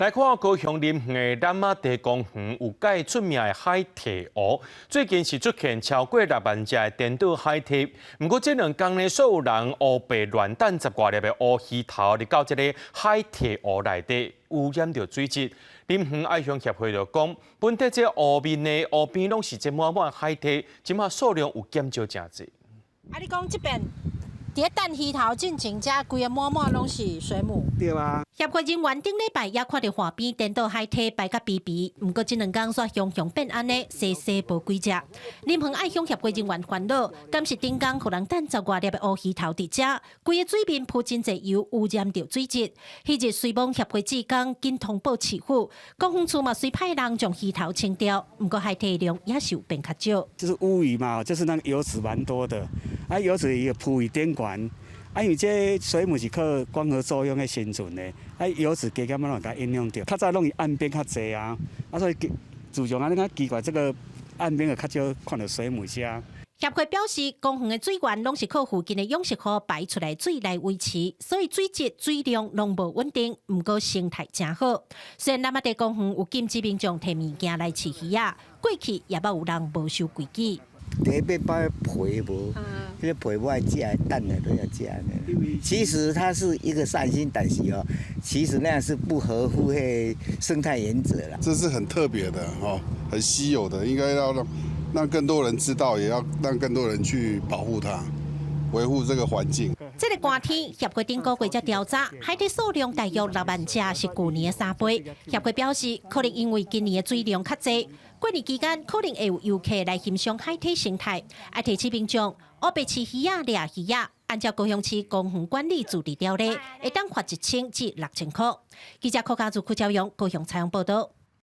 來看高雄林園的湳仔地公園有蓋出名的海堤鼯，最近是出現超過六萬隻的顛倒海堤。毋過這兩工呢，煞有人烏白亂擲十外粒的烏魚頭入到這个海堤鼯內底，污染著水質。林園愛鄉協會就講，本底這湖面的湖邊攏是擠滿滿海堤，這馬數量有減少誠濟。啊，你講這邊佇咧擲魚頭進前，遮規个滿滿攏是水母。對啊。協會人員頂禮拜也看著岸邊顛倒海堤排甲肥肥，毋過這兩工煞雄雄變按呢，細細無幾隻。林園愛鄉協會人員煩惱，敢是頂工予人擲十外粒的烏魚頭佇遮，規个水面鋪真濟油，污染著水質。彼日隨摸協會志工緊通報市府，公園處嘛隨派人將魚頭清掉，毋過海堤量也是有變較少。就是烏魚嘛，就是那個油脂蠻多的，啊油脂伊浮佇頂懸。啊，因為這水母是靠光合作用來生存的，啊油脂加減攏會共影響著。較早攏是岸邊較濟啊，啊所以自從按呢較奇怪，這個岸邊就較少看著水母遮。協會表示，公園的水源攏是靠附近的養殖戶排出來水來維持，所以水質、水量攏無穩定。毋過生態誠好。雖然湳仔地公園有禁止民眾提物件來飼魚仔，過去也捌有人無守規矩。第一擺皮無，彼个皮無愛食，擲來都要食呢。其實它是一個善心，但是哦，其實那樣是不合乎彼生態原則啦。這是很特別的吼，很稀有的，應該要讓更多人知道，也要讓更多人去保護它，維護這個環境。這个寒天，協會頂個月才調查，海堤數量大約六萬隻，是舊年的三倍。協會表示，可能因為今年的水量較濟，過年期間可能會有遊客來欣賞海堤生態，愛提醒民眾，烏白飼魚仔、掠魚仔，按照高雄市公園管理自治條例，會當罰一千至六千箍。記者柯家祖、柯朝陽高雄採訪報道。